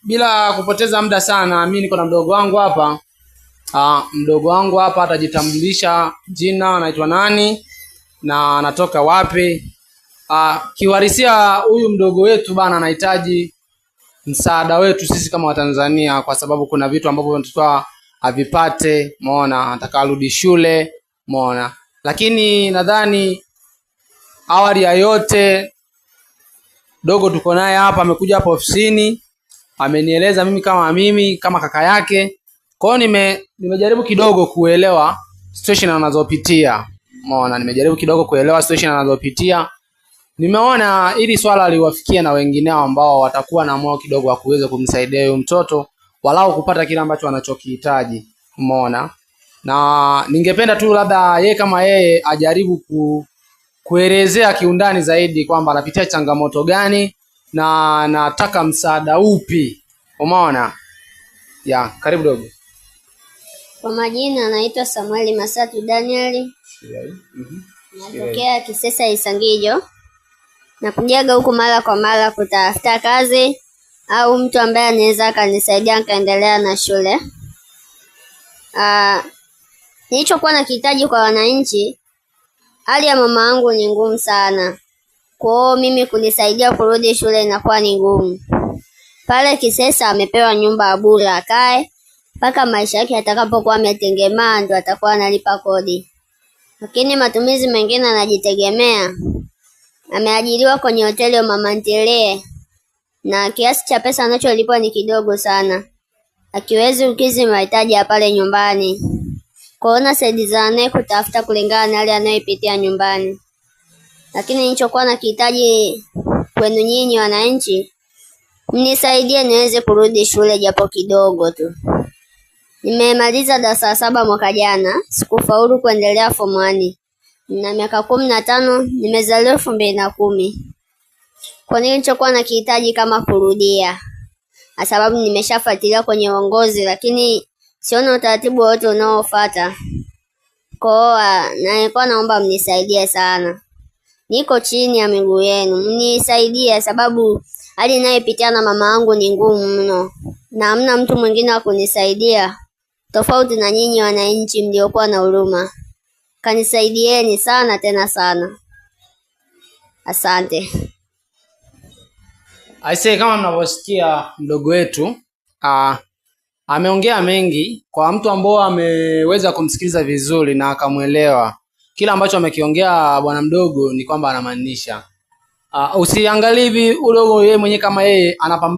Bila kupoteza muda sana, mimi niko na mdogo wangu hapa. Mdogo wangu hapa atajitambulisha jina, anaitwa nani na anatoka wapi. Kiuhalisia huyu mdogo wetu bana anahitaji msaada wetu sisi kama Watanzania, kwa sababu kuna vitu ambavyo tunatakiwa avipate, umeona, anataka arudi shule, umeona. Lakini nadhani awali ya yote, dogo tuko naye hapa, amekuja hapa ofisini, amenieleza mimi kama kaka yake. Kwa hiyo nimejaribu kidogo kuelewa situation anazopitia. Umeona, nimejaribu kidogo kuelewa situation anazopitia. Nimeona ili swala liwafikie na wengineo ambao watakuwa na moyo kidogo wa kuweza kumsaidia huyu mtoto walau kupata kile ambacho anachokihitaji. Umeona? Na ningependa tu labda yeye kama yeye ajaribu kuelezea kiundani zaidi kwamba anapitia changamoto gani na anataka msaada upi. Umeona? Ya, karibu dogo. Kwa majina naitwa Samueli Masatu Danieli, natokea Kisesa Isangijo. Nakujaga huku mara kwa mara kutafuta kazi au mtu ambaye anaweza akanisaidia nikaendelea na shule. Nilichokuwa nakihitaji kwa wananchi, hali ya mama yangu ni ngumu sana. Kwa hiyo mimi kunisaidia kurudi shule inakuwa ni ngumu. Pale Kisesa amepewa nyumba ya bure akae mpaka maisha yake atakapokuwa ametengemaa ndo atakuwa analipa kodi. Lakini matumizi mengine anajitegemea. Ameajiriwa kwenye hoteli ya mama ntilie na kiasi cha pesa anacholipwa ni kidogo sana. Hakiwezi kukidhi mahitaji ya pale nyumbani. Kwa hiyo nasaidizana naye kutafuta kulingana na hali anayoipitia nyumbani. Lakini nilichokuwa nakihitaji kwenu nyinyi wananchi, mnisaidie niweze kurudi shule japo kidogo tu. Nimemaliza darasa la saba mwaka jana, sikufaulu kuendelea form 1. Nina miaka 15, nimezaliwa 2010. Kwa nini nilichokuwa nakihitaji kama kurudia? Kwa sababu nimeshafuatilia kwenye uongozi lakini sioni utaratibu wowote unaofuata. Kwa hiyo nilikuwa naomba mnisaidie sana. Niko chini ya miguu yenu, mnisaidie sababu hali ninayoipitia na mama yangu ni ngumu mno. Na hamna mtu mwingine wa kunisaidia tofauti na nyinyi wananchi mliokuwa na huruma. Kanisaidieni sana tena sana. Asante. Aisee, kama mnavyosikia mdogo wetu ameongea mengi. Kwa mtu ambao ameweza kumsikiliza vizuri na akamwelewa kila ambacho amekiongea bwana mdogo, ni kwamba anamaanisha usiangalie hivi udogo yeye mwenyewe kama yeye anapambana.